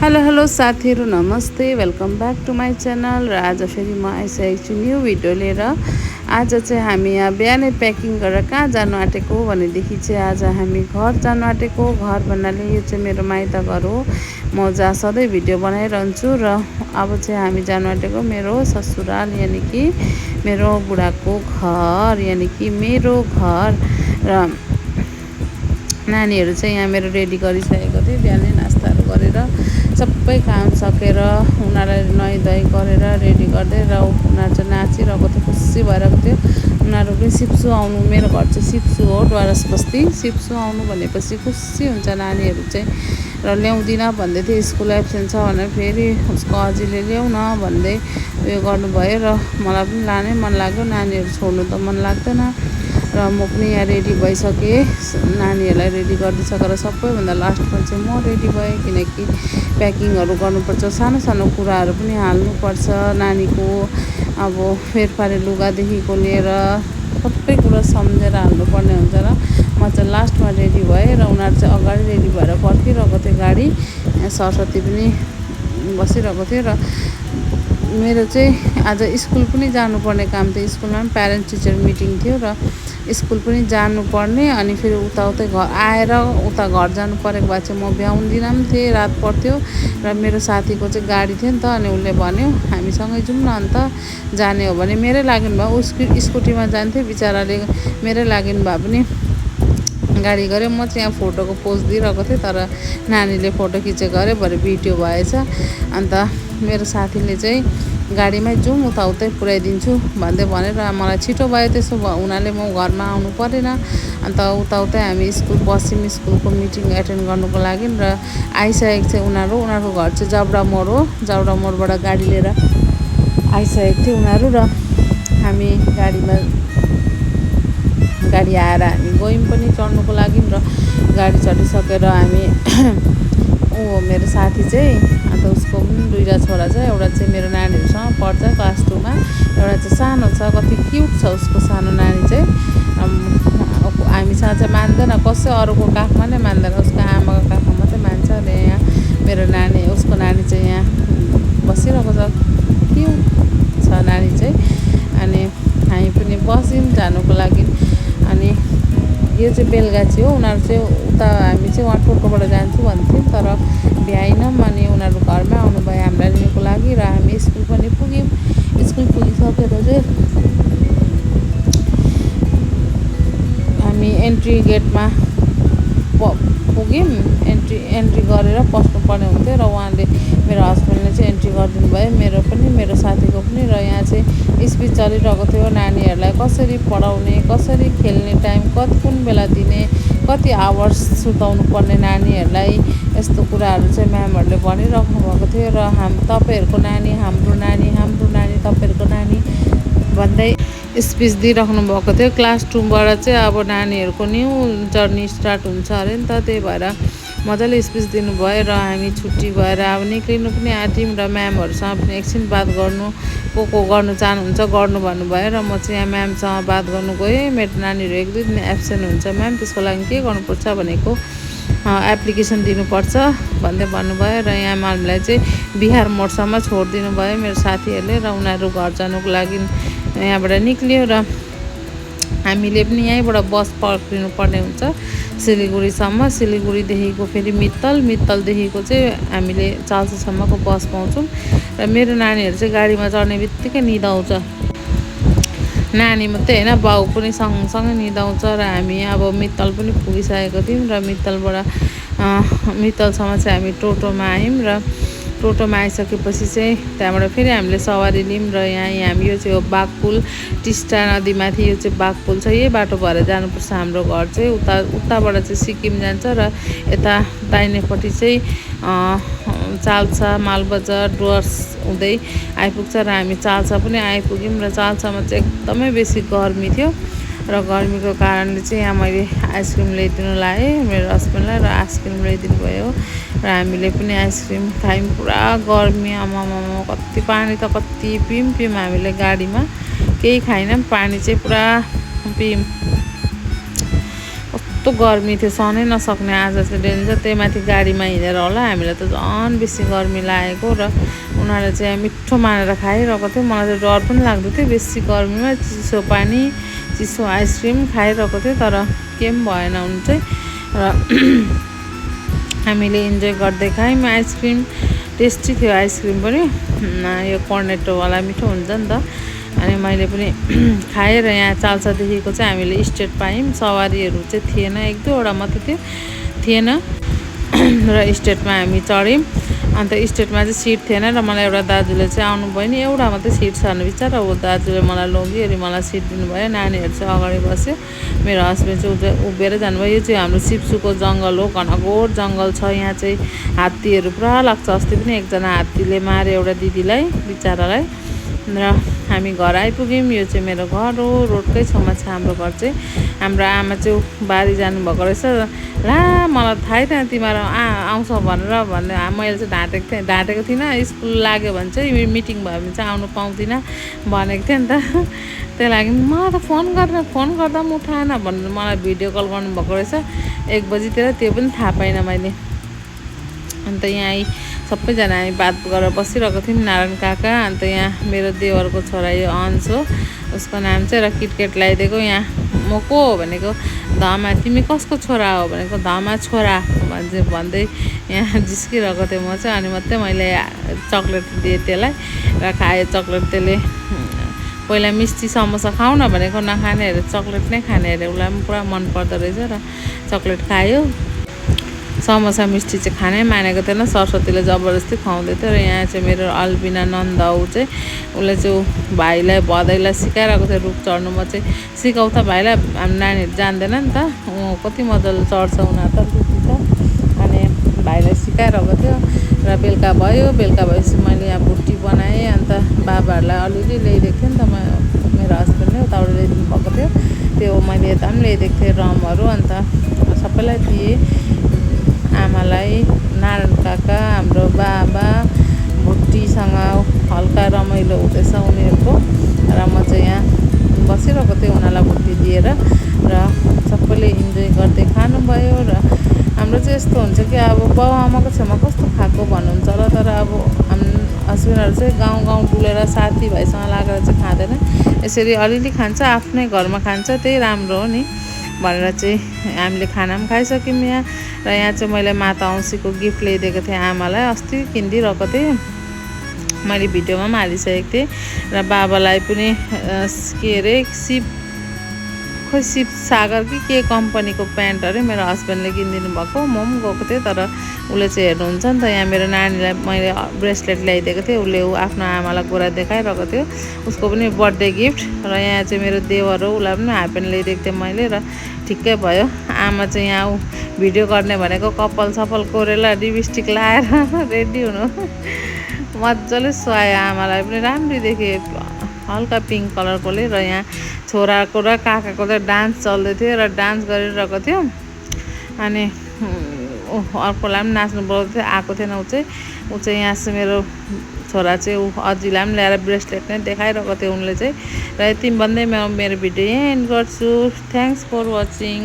Hello साथीहरु नमस्ते welcome back to my channel. र आज फेरि म आइसकेको छु न्यू भिडियो लिएर। आज चाहिँ हामी यहाँ बिहानै प्याकिङ गरेर कहाँ जानु आँटेको भनेदेखि चाहिँ आज हामी घर जानु आँटेको। घर भन्नाले यो चाहिँ मेरो माइत घर हो, म जहाँ सधैँ भिडियो बनाइरहन्छु। र अब चाहिँ हामी जानु आँटेको मेरो ससुराल यानि कि मेरो बुढाको घर यानि कि मेरो घर। र नानीहरू चाहिँ यहाँ मेरो रेडी गरिसकेको थियो। बिहानै नास्ताहरू गरेर सबै काम सकेर उनीहरूलाई नुहाइधुवाइ गरेर रेडी गर्दै र उनीहरू चाहिँ नाचिरहेको थियो, खुसी भइरहेको थियो। उनीहरू पनि सिप्सु आउनु, मेरो घर चाहिँ सिप्सु हो, डुवर्स बस्ती। सिप्सु आउनु भनेपछि खुसी हुन्छ नानीहरू चाहिँ। र ल्याउँदिनँ भन्दै थियो, स्कुल एब्सेन्ट छ भनेर फेरि उसको अजीले ल्याउ न भन्दै उयो गर्नुभयो। र मलाई पनि लानै मन लाग्यो, नानीहरू छोड्नु त मन लाग्दैन। र म पनि यहाँ रेडी भइसकेँ, नानीहरूलाई रेडी गरिदिइसकेर सबैभन्दा लास्टमा चाहिँ म रेडी भएँ, किनकि प्याकिङहरू गर्नुपर्छ, सानो सानो कुराहरू पनि हाल्नुपर्छ नानीको। अब फेरफारे लुगादेखिको लिएर सबै कुरा सम्झेर हाल्नुपर्ने हुन्छ। र म चाहिँ लास्टमा रेडी भएँ र उनीहरू चाहिँ अगाडि रेडी भएर पर्खिरहेको थियो गाडी। सरस्वती पनि बसिरहेको थियो। र मेरो चाहिँ आज स्कुल पनि जानुपर्ने काम थियो, स्कुलमा पनि प्यारेन्ट्स टिचर मिटिङ थियो र स्कुल पनि जानुपर्ने। अनि फेरि उताउतै घर आएर उता घर जानु परेको भए चाहिँ म भ्याउँदिनँ पनि थिएँ, रात पर्थ्यो। र मेरो साथीको चाहिँ गाडी थियो नि त, अनि उसले भन्यो हामीसँगै जाउँ न अन्त जाने हो भने। मेरै लागि भए उसको स्कुटीमा जान्थ्यो, बिचराले मेरै लागि भए पनि गाडी गऱ्यो। म चाहिँ यहाँ फोटोको पोज दिइरहेको थिएँ, तर नानीले फोटो खिचेको अरे भरे भिडियो भएछ। अन्त मेरो साथीले चाहिँ गाडीमै जाउँ उताउतै पुऱ्याइदिन्छु भन्दै भनेर मलाई छिटो भयो। त्यसो भयो हुनाले म घरमा आउनु परेन। अन्त उताउतै हामी स्कुल बस्यौँ, स्कुलको मिटिङ एटेन्ड गर्नुको लागि। र आइसकेको चाहिँ उनीहरूको घर चाहिँ जाउडा मोड हो, जाउडा मोडबाट गाडी लिएर आइसकेको थियो उनीहरू। र हामी गाडी आएर हामी गयौँ पनि चढ्नुको लागि। र गाडी चढिसकेर हामी मेरो साथी चाहिँ अन्त उसको पनि दुईवटा छोरा छ, एउटा चाहिँ मेरो नानीहरूसँग पढ्छ क्लास 2 मा, एउटा चाहिँ सानो छ, कति क्युट छ उसको सानो नानी चाहिँ। हामीसँग चाहिँ मान्दैन, कसै अरूको काखमा नै मान्दैन, उसको आमाको काखमा मात्रै मान्छ। र यहाँ मेरो नानी, उसको नानी चाहिँ यहाँ बसिरहेको छ, क्युट छ नानी चाहिँ। अनि हामी पनि बस्यौँ जानुको लागि। अनि यो चाहिँ बेलगाछी हो, उनीहरू चाहिँ उता, हामी चाहिँ उहाँ टोटोबाट जान्छु भन्थ्यौँ तर भ्याएनौँ। अनि उनीहरू घरमै आउनुभयो हामीलाई लिनुको लागि। र हामी स्कुल पनि पुग्यौँ। स्कुल पुगिसकेर चाहिँ हामी एन्ट्री गेटमा पुग्यौँ। एन्ट्री गरेर पस्नुपर्ने हुन्थ्यो। र उहाँले मेरो हस्बेन्डले चाहिँ एन्ट्री गरिदिनु भयो, मेरो पनि मेरो साथीको पनि। र यहाँ चाहिँ स्पिच चलिरहेको थियो, नानीहरूलाई कसरी पढाउने, कसरी खेल्ने टाइम कुन बेला दिने, कति आवर्स सुताउनु पर्ने नानीहरूलाई, यस्तो कुराहरू चाहिँ म्यामहरूले भनिराख्नु भएको थियो। र तपाईँहरूको नानी हाम्रो नानी, हाम्रो नानी तपाईँहरूको नानी भन्दै स्पिच दिइराख्नु भएको थियो। क्लास 2 बाट चाहिँ अब नानीहरूको न्यू जर्नी स्टार्ट हुन्छ अरे नि त, त्यही भएर मजाले स्पिच दिनुभयो। र हामी छुट्टी भएर अब निक्लिनु पनि आँट्यौँ। र म्यामहरूसँग पनि एकछिन बात गर्नु, को गर्नु चाहनुहुन्छ गर्नु भन्नुभयो। र म चाहिँ यहाँ म्यामसँग बात गर्नु गएँ। मेरो नानीहरू 1-2 दिन एब्सेन्ट हुन्छ म्याम, त्यसको लागि के गर्नुपर्छ भनेको एप्लिकेसन दिनुपर्छ भन्दै भन्नुभयो। र यहाँ हामीलाई चाहिँ बिहार मोडसम्म छोडिदिनु भयो मेरो साथीहरूले। र उनीहरू घर जानुको लागि यहाँबाट निक्ल्यो। र हामीले पनि यहीँबाट बस पक्रिनु पर्ने हुन्छ सिलिगुडीसम्म। सिलिगुडीदेखिको फेरि मित्तलदेखिको चाहिँ हामीले चाल्सासम्मको बस पाउँछौँ। र मेरो नानीहरू चाहिँ गाडीमा चढ्ने बित्तिकै निदाउँछ, नानी मात्रै होइन बाउ पनि सँगसँगै निदाउँछ। र हामी अब मित्तल पनि पुगिसकेको थियौँ। र मित्तलसम्म चाहिँ हामी टोटोमा आयौँ। र टोटोमा आइसकेपछि चाहिँ त्यहाँबाट फेरि हामीले सवारी लियौँ। र यहाँ हामी यो चाहिँ हो बाघपुल, टिस्टा नदीमाथि यो चाहिँ बाघपुल छ, यही बाटो भएर जानुपर्छ हाम्रो घर चाहिँ। उताबाट चाहिँ सिक्किम जान्छ। र यता दाहिनेपट्टि चाहिँ चाल्सा, मालबजार, डुवर्स हुँदै आइपुग्छ। र हामी चाल्सा पनि आइपुग्यौँ। र चाल्सामा चाहिँ एकदमै बेसी गर्मी थियो। र गर्मीको कारणले चाहिँ यहाँ मैले आइसक्रिम ल्याइदिनु लाएँ मेरो हस्बेन्डलाई, र आइसक्रिम ल्याइदिनु भयो। र हामीले पनि आइसक्रिम खायौँ। पुरा गर्मी, आमामामा कति पानी त कति पियौँ हामीले गाडीमा, केही खाएनौँ, पानी चाहिँ पुरा पियौँ। कस्तो गर्मी थियो सहनै नसक्ने। आज चाहिँ डेन्जर। त्यही माथि गाडीमा हिँडेर होला हामीलाई त झन् बेसी गर्मी लागेको र उनीहरूले चाहिँ मिठो मानेर खाइरहेको थियो। मलाई चाहिँ डर पनि लाग्दो थियो बेसी गर्मीमा। चिसो पानी चिसो आइसक्रिम खाइरहेको थियो तर के पनि भएन हुनु चाहिँ। र हामीले इन्जोय गर्दै खायौँ आइसक्रिम। टेस्टी थियो आइसक्रिम पनि। यो कर्नेटोवाला मिठो हुन्छ नि त। अनि मैले पनि खाएर यहाँ चाल्सादेखिको चाहिँ हामीले स्टेट पायौँ। सवारीहरू चाहिँ थिएन, 1-2वटा मात्रै थिएन र स्टेटमा हामी चढ्यौँ। अन्त स्टेटमा चाहिँ सिट थिएन र मलाई एउटा दाजुले चाहिँ आउनुभयो नि, एउटा मात्रै सिट छ भने बिचरा ऊ दाजुले मलाई लग्यो अनि मलाई सिट दिनुभयो। नानीहरू चाहिँ अगाडि बस्यो, मेरो हस्बेन्ड चाहिँ उभिएर जानुभयो। यो चाहिँ हाम्रो सिप्सुको जङ्गल हो, घनघोर जङ्गल छ। यहाँ चाहिँ हात्तीहरू पुरा लाग्छ। अस्ति पनि एकजना हात्तीले माऱ्यो एउटा दिदीलाई, बिचरालाई। र हामी घर आइपुग्यौँ। यो चाहिँ मेरो घर हो, रोडकै छेउमा छ हाम्रो घर चाहिँ। हाम्रो आमा चाहिँ बारी जानुभएको रहेछ। ला मलाई थाहै थिएन तिमीहरू आउँछ भनेर मैले चाहिँ ढाँटेको थिइनँ। स्कुल लाग्यो भने चाहिँ मिटिङ भयो भने चाहिँ आउनु पाउँदिनँ भनेको थिएँ नि त। त्यही लागि मलाई त फोन गर्दा पनि उठाएन भनेर मलाई भिडियो कल गर्नुभएको रहेछ 1 बजीतिर। त्यो पनि थाहा पाइनँ मैले। अन्त यहाँ सबैजना हामी बात गरेर बसिरहेको थियौँ, नारायण काका। अन्त यहाँ मेरो देवरको छोरा यो अंश हो, उसको नाम चाहिँ। र किटकेट ल्याइदिएको। यहाँ म को हो भनेको धमा। तिमी कसको छोरा हो भनेको धमा छोरा भन्दै यहाँ जिस्किरहेको थिएँ म चाहिँ। अनि मात्रै मैले चक्लेट दिएँ त्यसलाई र खायो चक्लेट। त्यसले पहिला मिस्टी समोसा खाऊ न भनेको नखाने अरे, चक्लेट नै खाने अरे। उसलाई पनि पुरा मन पर्दो रहेछ र चक्लेट खायो। समोसा मिस्टी चाहिँ खानै मानेको थिएन, सरस्वतीले जबरजस्ती खुवाउँदै थियो। र यहाँ चाहिँ मेरो अल्बिना नन्दा ऊ चाहिँ उसले चाहिँ भाइलाई भदैलाई सिकाइरहेको थियो रुख चढ्नु। म चाहिँ सिकाउ त भाइलाई, हाम्रो नानीहरू जान्दैन नि त, कति मजाले चढ्छ उनीहरू त रुखी त। अनि भाइलाई सिकाइरहेको थियो। र बेलुका भयो, बेलुका भएपछि मैले यहाँ भुटी बनाएँ। अन्त बाबाहरूलाई अलिअलि ल्याइदिएको थिएँ नि त, मेरो हस्बेन्डले उताबाट ल्याइदिनु भएको थियो। त्यो मैले यता पनि ल्याइदिएको थिएँ रमहरू। अन्त सबैलाई दिएँ, आमालाई, नारायण काका, हाम्रो बाबा, भुटीसँग हल्का रमाइलो हुँदैछ उनीहरूको। र म चाहिँ यहाँ बसिरहेको थिएँ उनीहरूलाई भुटी दिएर। र सबैले इन्जोय गर्दै खानुभयो। र हाम्रो चाहिँ यस्तो हुन्छ कि अब बाउ आमाको छेउमा कस्तो खाएको भन्नुहुन्छ होला, तर अब हस्बेन्डहरू चाहिँ गाउँ डुलेर साथीभाइसँग लागेर चाहिँ खाँदैन। यसरी अलिअलि खान्छ, आफ्नै घरमा खान्छ, त्यही राम्रो हो नि भनेर चाहिँ हामीले खाना पनि खाइसक्यौँ यहाँ। र यहाँ चाहिँ मैले माता औँसीको गिफ्ट ल्याइदिएको थिएँ आमालाई। अस्ति किनिदिइरहेको थिएँ, मैले भिडियोमा पनि हालिसकेको थिएँ। र बाबालाई पनि के अरे शिव सागर कि के कम्पनीको प्यान्ट अरे मेरो हस्बेन्डले किनिदिनु भएको। म पनि गएको थिएँ तर उसले चाहिँ हेर्नुहुन्छ नि त। यहाँ मेरो नानीलाई मैले ब्रेसलेट ल्याइदिएको थिएँ, उसले आफ्नो आमालाई गोरा देखाइरहेको थियो, उसको पनि बर्थडे गिफ्ट। र यहाँ चाहिँ मेरो देवर हो, उसलाई पनि हाफ प्यान्ट ल्याइदिएको थिएँ मैले। र ठिक्कै भयो। आमा चाहिँ यहाँ भिडियो गर्ने भनेको कपाल सफल कोरेर लिपस्टिक लाएर रेडी हुनु मजाले सुहायो। आमालाई पनि राम्ररी देखेँ, हल्का पिङ्क कलरकोले। र यहाँ छोराको र काकाको चाहिँ डान्स चल्दै थियो र डान्स गरिरहेको थियो। अनि अर्कोलाई पनि नाच्नु बोलाउँदै थियो, आएको थिएन ऊ चाहिँ यहाँ चाहिँ मेरो छोरा चाहिँ अजीलाई पनि ल्याएर ब्रेसलेट नै देखाइरहेको थियो उनले चाहिँ। र यति भन्दै म मेरो भिडियो यहीँ एन्ड गर्छु। Thanks for watching.